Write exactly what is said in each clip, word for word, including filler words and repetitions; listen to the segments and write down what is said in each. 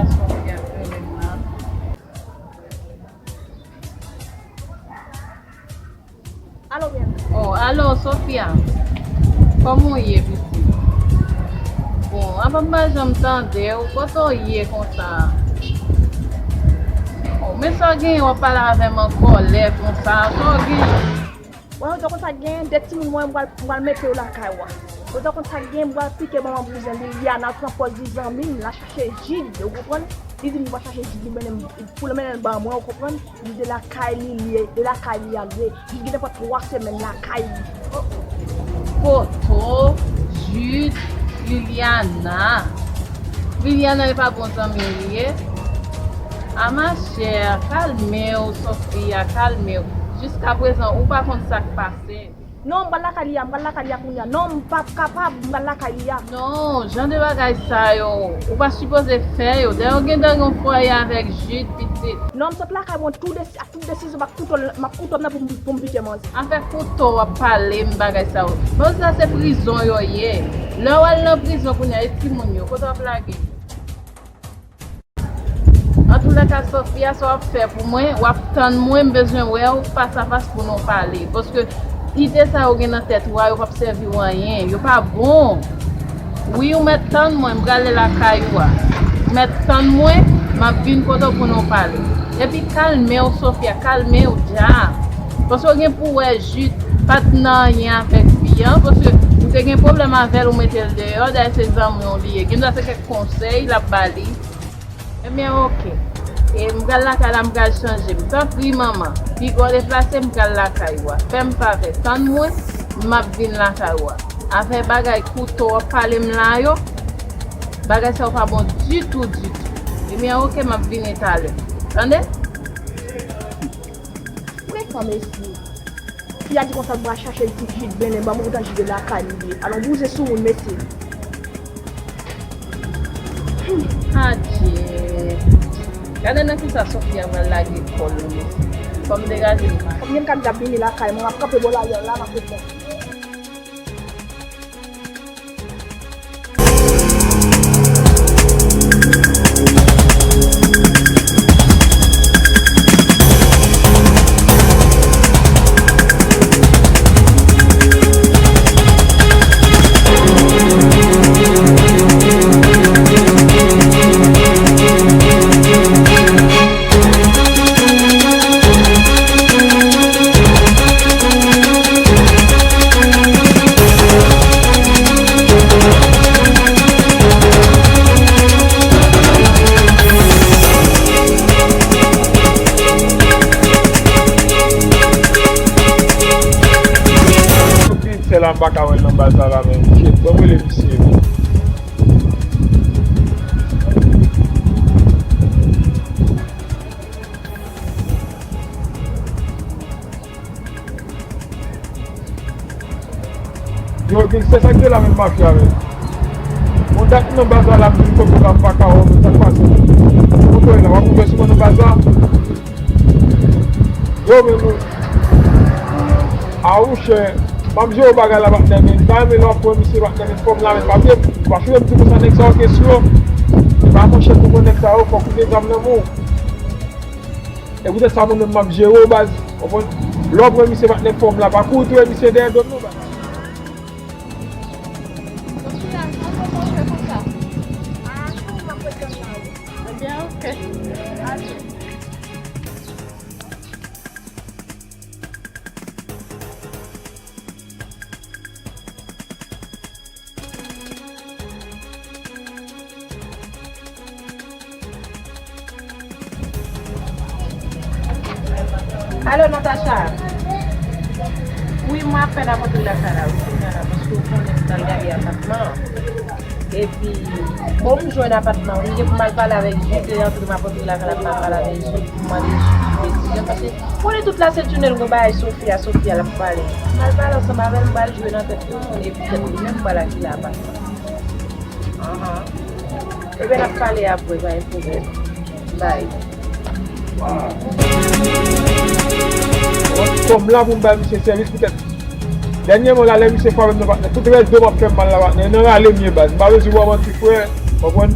Sofia ap rele m la. Alo, Bianca. Oh, alo, Sofia. Kòman w ye, pitit? Bon, apa m pa janm tande w? Kote w ye konsa? Oh, men sa w genyen, w ap pale avè m an kòlè konsa. Sa w genyen? Bon, ou te konn sa k genyen, de timoun mwen, m pral, m pral mete yo lakay ou a. Ou te konn sa k genyen, m pral pike ban bouzen Liliana, l pran pòz li zanmi m, l al chache Jid, ou konprann? Li di m li pral chache Jid, li mennen m, pou l mennen l ban mwen, ou konprann? Li di lakay li, li ye, e lakay li a l ye. Jid gen nenpòt twa semèn lakay li. Poto, Jid, Liliana. Liliana e pa bon zanmi w li ye? A ma chè, kalme w, Sofia, kalme w. Jiskaprezan, ou pa konn sa k pase. Non, m pral lakay li a, m pral lakay li a kounye a. Non, m p ap kapab, m pral lakay li a. Non, jan de bagay sa yo, ou pa sipoze fè yo. Dayè, w gentan gen yon fwaye avèk Jid, pitit. Non, m sot lakay mwen tou de, ak tout desizyon, m ap kouto, m ap kouto nan pou m, pou m pike manzè. Afè kouto w ap pale m bagay sa yo. Manzè sa se prizon yo ye. Lè w al nan prizon kounye a, e timoun yo, kote w ap lage? Antoulèka, Sofia, sa w ap fè pou mwen, w ap tann mwen, m bezwen wè w fas a fas pou nou pale. Paske ide sa yo gen nan tèt ou a, yo p ap sèvi w anyen, yo pa bon. Wi, ou mèt tann mwen, m prale lakay ou a. Ou mèt tann mwen, m ap vin kote w pou nou pale. Epi kalme w, Sofia, kalme w dja. Paske w gen pou wè Jid pa t nan anyen avèk fi an, paske ou te gen pwoblèm avè l, ou mete l deyò, dayè se zanmi w li ye. Gendwa se kèk konsèy l ap ba li. Ebyen, oke. E m pral lakay la, m pral chanje m. Tanpri, manman. Piga w deplase, m pral lakay ou a. Fè m favè, tann mwen, m ap vin lakay ou a. Afè bagay kouto w ap pale m la yo, bagay sa yo pa bon ditou, ditou. Ebyen, oke, m ap vini talè. Tande? Frekan, mesye. Fi a di konsa l pral chache Jid, mennen ban mwen, poutan Jid e lakay li ye. Alon bouzen sou moun, mesye. Hmm, adye. Gade nan kisa Sofia pral lage kò l, mesye. Fò m degaje m. Konbyen m ka di l ap vini lakay mwen, m ap kanpe bò lari a la, m ap ret la. Sè la m pa ka wè l nan baz la la, men shit, ban m rele misye, men. Yo, se sa k te la menm mafya, men. Bon, dat nan baz la, la, m vin kote la, m pa ka wè, men sa k pase. Kote w ye la, w ap ouvè sou mwen nan baz la? Yo, men nou. A ou chè, m ap jere bagay la, patnè, men m pa renmen lè w ap wè misye, patnè, men fòm la, men pa byen, pa fè m di konsa nèg sa yo kesyon. E pa monchè, pou nèg sa yo, fòk ou gen zam nan men w. E poutèt sa mwen menm m ap jere w baz. Konprann? Lè w ap wè misye patnè fòm la, pa kouri tou wè misye dèyè do nou baz. Ebyen, oke. Alo, Natacha. Wi, mwen apèn ap antre lakay la, wi, kounye a la, paske w konnen m t al gade apatman an. Epi, bon, m jwenn apatman an, wi, m gen pou m al pale avèk Jid, lè antre m ap antre lakay la, m ap pale avèk Jid, pou m mande Jid desizyon, paske konnen tout lasent jounen l gon bagay Sofia, Sofia l ap pale. M al pale ansanm avè l, m pral jwe nan tèt yo, konnen epi tèt li menm m pral akile apatman. Anhan. Ebyen, n ap pale apre, pa gen pwoblèm. Bay. Kòm la pou m bay misye sèvis poutèt. Dènyèman la, lè misye frape m nan patnè, tout rès do m ap fè m mal la patnè. Nan rale m ye baz. M pa bezwen wè w an ti frè, konprann?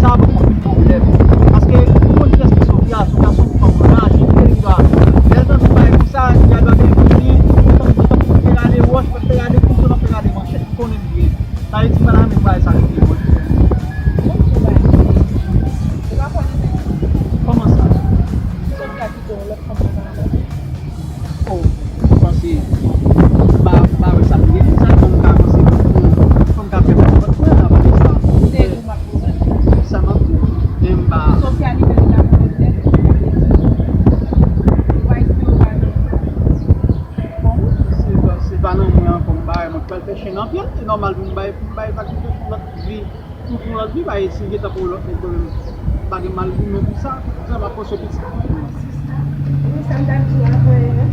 Sa ap anpil pwoblèm. Paske ou konn kiyès ki Sofia, Sofia se yon fanm raje, li te rive a. Lè l tande yon bagay konsa, li a dwa te vini, li te gade wòch, li te gade kouto, li te gade manchèt, li konnen l byen. Sa vle di m pa ta renmen bagay sa rete, mwen. Kòman sa? Sofia kite yon lòt fanm nan kay la. Oh, m panse, m pa, m pa wè sa pou gen sa, fò m ka panse, fò m, fò m ka fè sa, fò m ka fè sa. Sa m ap di, men m pa. Sofia li menm la pou lòt nèg. Bon, se pa, se pa nan mwen ankò, m pa wè, mwen pral fè chenn anpil, se nòmal pou m bay, pou m bay sa ki fè pou lòt vi. Pou, pou lòt vi, pa esi gentan pou lòt nèg kanmenm. M pa gen mal pou nou pou sa. Sa m ap poste pitit mwen. Wi, sa m t ap di w avan yè.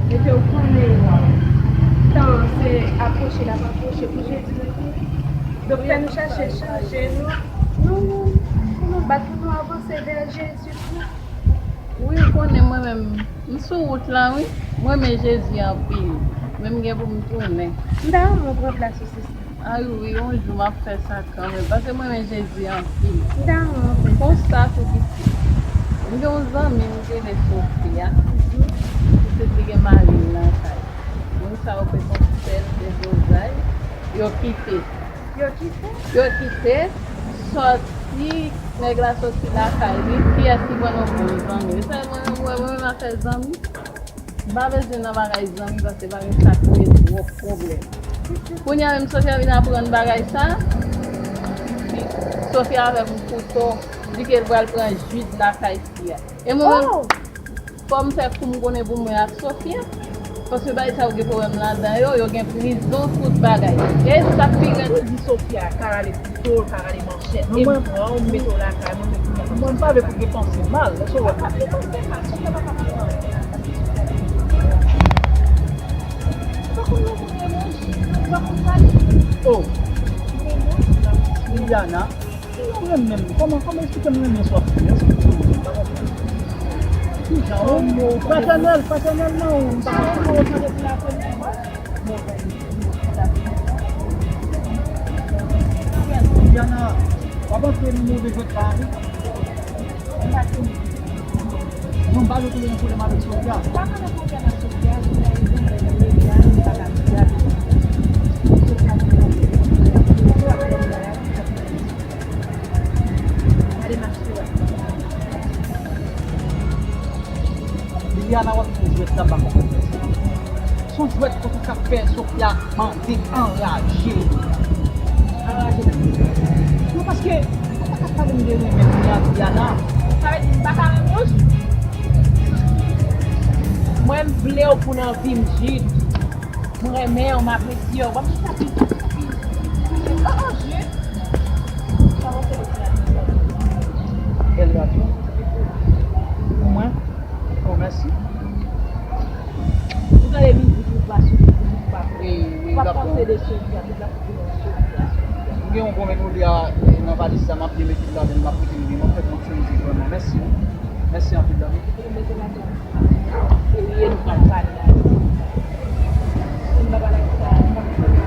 Mete w konnen tan an se apwoche l ap apwoche pou Jezi rete. Donk fè nou chache chanje nou, nou, pou nou bat pou nou avanse vè Jezi tou. Wi, ou konnen mwen menm, m sou wout la wi. Mwen renmen Jezi anpil. Men m gen pou m tounen. M ta renmen w pran plas ou, sista. Ay wi, yon jou m ap fè sa kanmenm, paske mwen renmen Jezi anpil. M ta renmen w fè sa. Konsa tou pitit. M gen yon zanmi m rele Sofia. Pitit li gen mari l nan kay. Moun sa yo fè konfès, fè dozay. Yo kite. Yo kite? Yo kite, sòti, nèg la sòti lakay li, kiyès ki pran nan bon zanmi? Se mwen, mwen, mwen renmen afè zanmi. M pa bezwen nan bagay zanmi paske pa gen sa k rele twòp pwoblèm. Kounye a menm Sofia vin aprann bagay sa, Sofia avè m kouto, di ke l pral pran Jid lakay fi a. E mwen menm, fò m fè kou m konnen pou mwen ak Sofia. Paske bagay sa yo gen pwoblèm ladan yo, yo gen prizon, tout bagay. E sa k pi rèd. Ou di Sofia ka rale kouto, ka rale manchèt, e m pran w, m mete w lakay mwen, men kounye a mwen m pa vle pou gen panse mal. Èske w wè sa? Oh, Liliana, si nou renmen m, kòman, kòman eksplike m renmen sa w ap fè a? Èske w konprann? Kijan, oh, patènèl, patènèl nan ou, m pa konprann. Mwen, mwen, mwen, mwen, mwen, mwen, mwen, mwen, mwen, mwen, mwen, Yana, w ap antre nan move jwèt la, wi. Non, m pa vle tonbe nan pwoblèm avèk Sofia. Pa nan pwoblèm avèk Sofia, Sofia e zanmi mwen, Sofia se yon zanmi mwen. Sofia se yon zanmi mwen. Gade mache w ap fè. Liliana, w ap jwe jwèt la, m pa konprann. Se yon jwèt kote w ka fè Sofia mande anraje. Anraje nan ki sans? Non, paske ou pa ka pale m de renmen kounye a, Liliana. Sa vle di m pa ka renmen w, Jid? Mwen, m vle w pou nan vi m, Jid. Mwen renmen w, m apresye w. Ban m chita pi, pi, pi. Oh, oh, Jid. Sa w fè w ti la? Bèl radyo. Pou mwen? Oh, mèsi. Ou tande mizik ou pa sou, ou pa. Wi, wi, w ap panse de Sofia, tout la figi nan Sofia, Sofia. M gen yon bon memori a, e, nan valiz sa, m ap byen mete l ladan l, m ap rete m byen, m ap fè pwodiksyon mizik vrèman. Mèsi. Mèsi anpil, dam. Ou mete ladan. Se li nou pral pale la. Si m pa pale ak sa, m pa konn.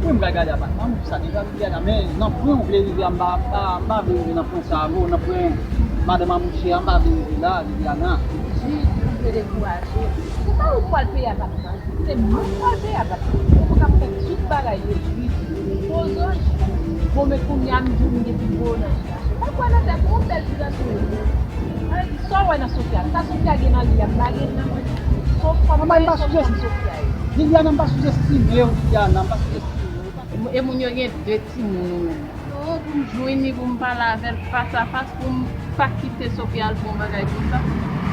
Wi, m pral gade apatman m, sa deja Liliana, men nan pwen ou vle rive a, m pa, m pa, m pa vle rive nan pwen sa avè w, nan pwen madanm a mouche a, m pa vle rive la, Liliana. Jis, ou vle dekouraje. Se pa ou k pral peye apatman, se mwen k pral peye apatman. Ou p ap fè tout bagay yo, Jis. Poze w, Jis. Bon, men kounye a, m di w m gen pi gwo nan Jis. Pa kwè nan tèt ou, yon bèl ti gason ou ye. Sa w wè nan Sofia? Sa Sofia gen nan li a, m pa gen nan mwen. Sofia, m pa sou Sofia ye. Liliana, m pa souzestime w, Liliana, m pa souzestime w. E moun yo gen de timoun ou menm. Oh, pou m jwenn li, pou m pale avè l fas a fas, pou m pa kite Sofia al fè yon bagay konsa.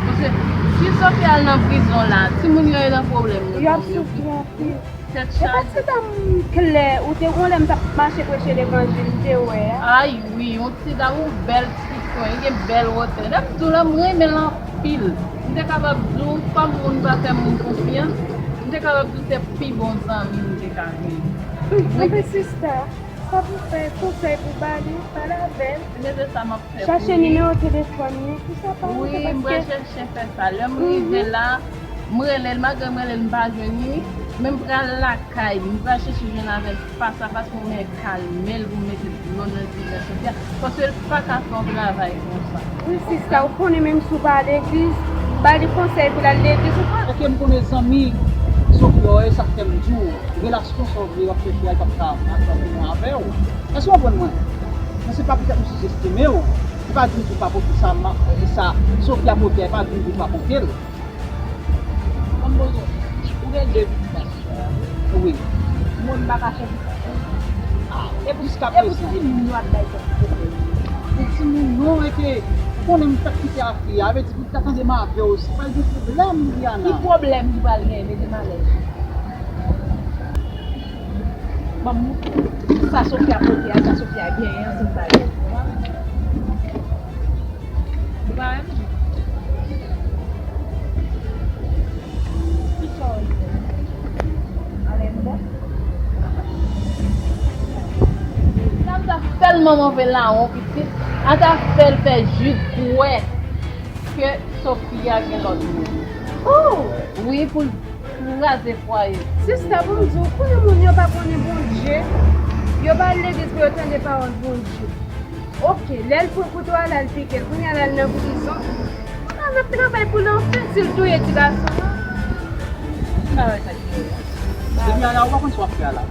Paske si Sofia al nan prizon la, timoun yo e nan pwoblèm yo. Y ap soufri anpil. Tèt chaje. E pa ti dam klè, ou te gon lè m t ap mache preche levanjil, m te wè a. Ay wi, yon ti dam, yon bèl ti kwen, li gen bèl wotè. Lè m di w la, m renmen l anpil. M te kapab di w, kòm moun pa fè moun konfyans, m te kapab di w se pi bon zanmi m te ka genyen. Anpil sista, sa pou fè, konsèy pou ba li, pale avè l. Ebyen, se sa m ap fè pou li. Chache nimewo telefòn li, pou sa pa. Wi, m pral chèche fè sa. Lè m rive la, m rele l, malgre m rele l, m pa jwenn li, men m pral lakay li, m pral chèche jwenn avè l fas a fas pou mwen kalme l, pou m mete dlo nan zye Sofia, paske l pa ka fè yon travay konsa. Wi, sista, ou konnen menm si w pa legliz, ba li konsèy pou l al legliz ou pa. Èske m konnen zanmi Sofia w ye, sa k fè m di w, relasyon sa w vle w ap chèche a, li p ap ka mache ansanm avè w. Èske w konprann mwen? Men se pa poutèt m souzestime w, se pa di m di w pa pote sa, sa Sofia pote a, e pa di m di w pa pote l. Ban m poze w kesyon. Ou gen de pitit gason? Wi. Moun pa ka chèche pitit. Ah, e pou, jiska prezan. E pou timoun yo ap bay tèt pwoblèm. Pou timoun non, e ke ou konnen m fèk kite a fi a, vle di pou ta tande m avè w, se pral gen pwoblèm, Liliana. Ki pwoblèm ki pral genyen? Mete m alèz. Ban m sa Sofia pote a, sa Sofia genyen an, se m ba li. Ou pa renmen? Ki sa w vle? Ale m bon? Sa m ta fè l manman vle lawon pitit, a ta fè l fè Jid kwè ke Sofia gen lòt moun. Oh! Wi, pou l kraze fwaye. Sista, pou m di w, konnen moun yo pa konnen Bondye, yo pa al legliz pou yo tande pawòl Bondye. Oke, lè l pran kouto a la, l pike l. Kounye a la, l nan prizon. Kounye a, l ap travay pou lanfè si l touye ti gason an. Travay sa ki dèyè a. Depi a la, ou pa konn sa w ap fè a la.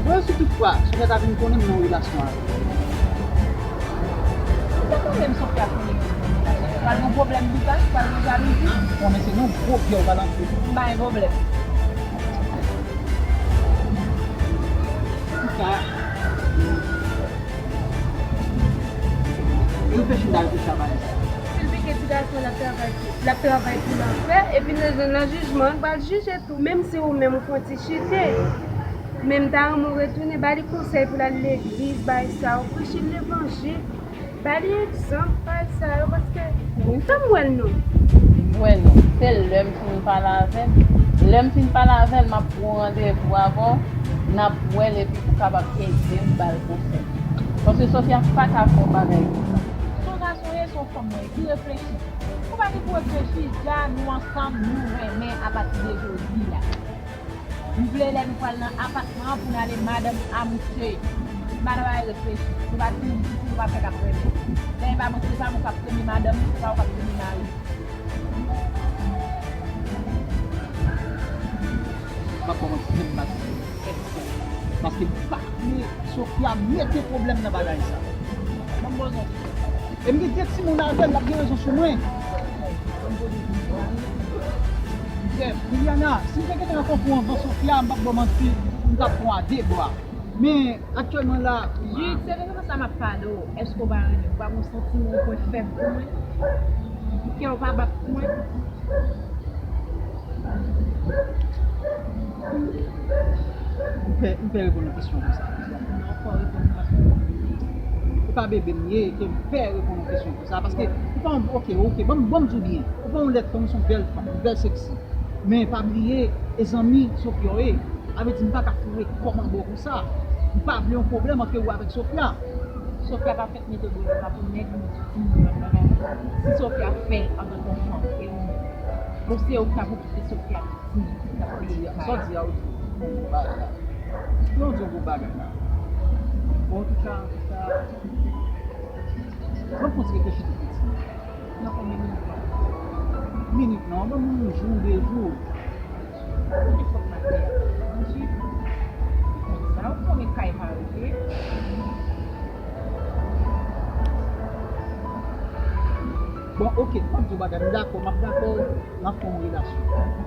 Bon, si toutfwa, Sofia ta vin konnen m nan yon relasyon avè l. Ou pa konnen m Sofia konnen. Pral gen pwoblèm pou sa, pral gen jalouzi. Bon, men se nan gwo pyè w pral antre. M pa gen pwoblèm. Antouka, reflechi m ta reflechi a bagay sa. Si l pike ti gason, l ap travay pou, l ap travay pou lanfè, epi nan, nan jijman, l pral jije tou, menm si ou menm ou fè yon ti chite. Men m ta renmen w retounen, ba li konsèy pou l al legliz, bay sa, ou preche l levanjil. Ba li egzanp, bay sa yo, paske m tann wè l non. M wè non. Se lè m fin pale avè l. Lè m fin pale avè l, m ap pran randevou avè w, n ap wè l epi pou w kapab ede m ba l konsèy. Paske Sofia pa ka fè yon bagay konsa. Se yon gason ye, se yon fanm mwen ye, ki reflechi. Ou pa gen pou reflechi, dja nou ansanm, nou renmen apati de jodi a. M vle lè nou pral nan apatman an pou n ale madanm amouse. Madanm ay reflechi. Nou pa di nou di nou pa fè k ap renmen. Lè e pa mwen se sa, ou k ap renmen madanm ou, se pa ou k ap renmen mari. M ap kòmanse fè m bat. Paske m pa vle Sofia mete pwoblèm nan bagay sa. Ban m poze yon kesyon. E m gen de timoun avè l, l ap gen rezon sou mwen. Frè, Liliana, si m te gentan rankontre w anvan Sofia, m p ap ba w manti, m t ap pran w a de bra. Men, aktyèlman la, Jude, se de sa m ap pale w. Èske w pa renmen m? Ou pa gen yon santiman, yon pwen fèb pou mwen? Kè w pa bat pou mwen? M pè, m pè reponn yon kesyon konsa. Non, fò w reponn paske w pa bebe. E pa bebe m ye, ke m pè reponn yon kesyon konsa. Paske, ou pa, ok, ok, ban m, ban m di w byen. Ou pa yon lèt fanm, ou se yon bèl fanm, yon bèl seksi. Men pa bliye, e zanmi Sofia w ye. Sa vle di m pa ka foure kò m anba w konsa. M pa vle yon pwoblèm ant ou avèk Sofia. Sofia pa fèt mete bwè, pa pou nèg, mete timoun nan bagay. Si Sofia fè antanke yon fanm, e ou menm? Bon, se ou ki t ap okipe Sofia, pitit, ki t ap peye kay. Sa w di a, ou di yon gwo bagay la. Ou di yon gwo bagay la. Bon, antouka, antouka, ban m fè yon ti reflechi tou piti. Nan konbyen minit la? Minit non, ban m yon jou, de jou. Ou konnen fòk m al fè a. Ansuit, ou konn sa, ou konnen kay pa rete. Bon, ok, m ap di w bagay, m dakò, m ap dakò, n ap fè yon relasyon.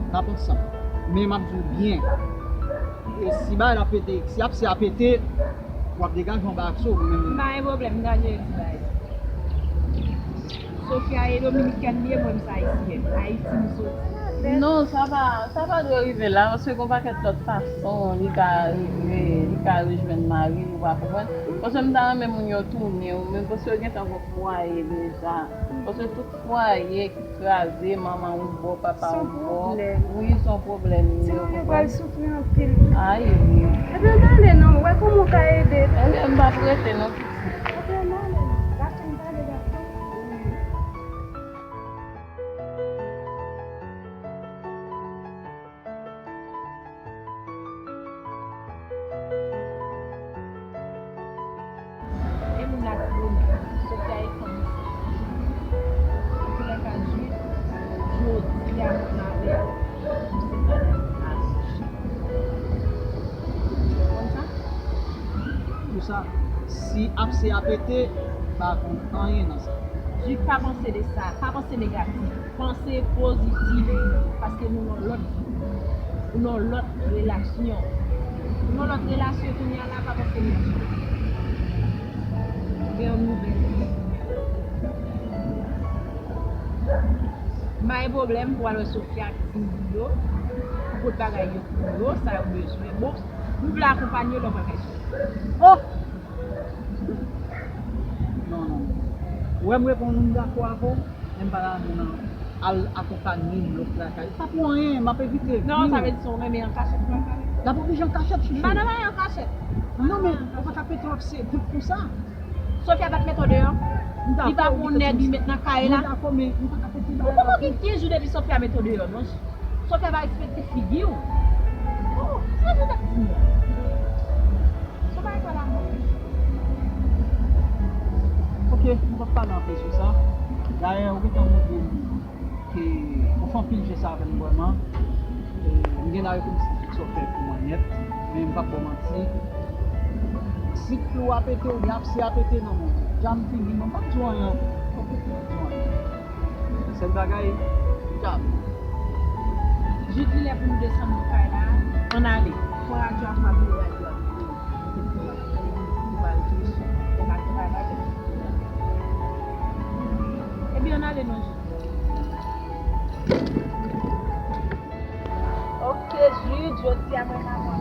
N ap ansanm. Men m ap di w byen, e si bagay la pete, si apse a pete, w ap degaje yon bagay ak so, ou menm. M pa gen pwoblèm, m ka jere ti bagay. Sofia e dominikèn li ye, mwen m se ayisyèn. Ayiti m soti. Non, sa pa, sa pa dwe rive la, paske gon pakèt lòt fason li ka rive, li ka rejwenn mari l, ou pa konprann. Paske m ta renmen moun yo tounen, ou menm paske yo gentan gon fwaye deja. Paske tout fwaye ki kraze, manman w bò, papa w bò. Wi, se yon pwoblèm. Timoun yo pral soufri anpil. Ayi, wi. Ebyen, m ale non, ou wè kòman w ka ede. Ebyen, m p ap rete non, pitit. Ebyen, m ale. Gason m pale, gason. E moun la ti bonè, Sofia e fanm isit. Antoulèka, Jude, jodi a mwen avè w, nou se madanm asosi. Ou konn sa? Pou sa, si apse a pete, pa konn anyen nan sa. Jude, pa panse de sa, pa panse negatif. Panse pozitif, paske nou nan lòt vi. Nou nan lòt relasyon. Nou nan lòt relasyon kounye a la, pa panse negatif. Gen yon nouvèl. M pa gen pwoblèm pou al wè Sofia ak timoun yo, pou pot bagay yo pou yo, sa yo bezwen. Bon, m vle akonpanye yo lè w pral kay Sofia. Oh! Non, non, non. Ou wè m reponn ou, m dakò avè w, men m pa ta renmen nan al akonpanye m lòt lakay. Pa pou anyen, m ap evite. Non, sa vle di se w renmen an kachèt pou al pale? L ap oblije an kachèt, chouchou. Madanm ay an kachèt. Non, men ou pa ka pete w ap se dout konsa. Sofia pa t mete w deyò? Li pa pou nèg li met nan kay la? M dakò, men m pa ka pete bagay la. Ou konnen gen kenz jou depi Sofia mete w deyò, non? Sofia pa respekte figi w. Oh, sa Jude ap di menm? Se yon bagay pa dakò. Ok, nou p ap pale anpil sou sa. Dayè, ou gentan montre m ke ou fè anpil jès avè m vrèman. E, m gen la rekonesans pou sa w fè pou mwen nèt. Men m p ap ba w manti. Si klou a pete oubyen apse a pete nan men w, dja m fini, mwen m p ap di w anyen ankò. M p ap di w anyen. Sèl bagay, djab. Jude, li lè pou nou desann nan kay la. Ann ale. Pran radyo a, pa bliye radyo a. Ebyen, ann ale non, Jude. Ok, Jude, jodi a mwen pa pran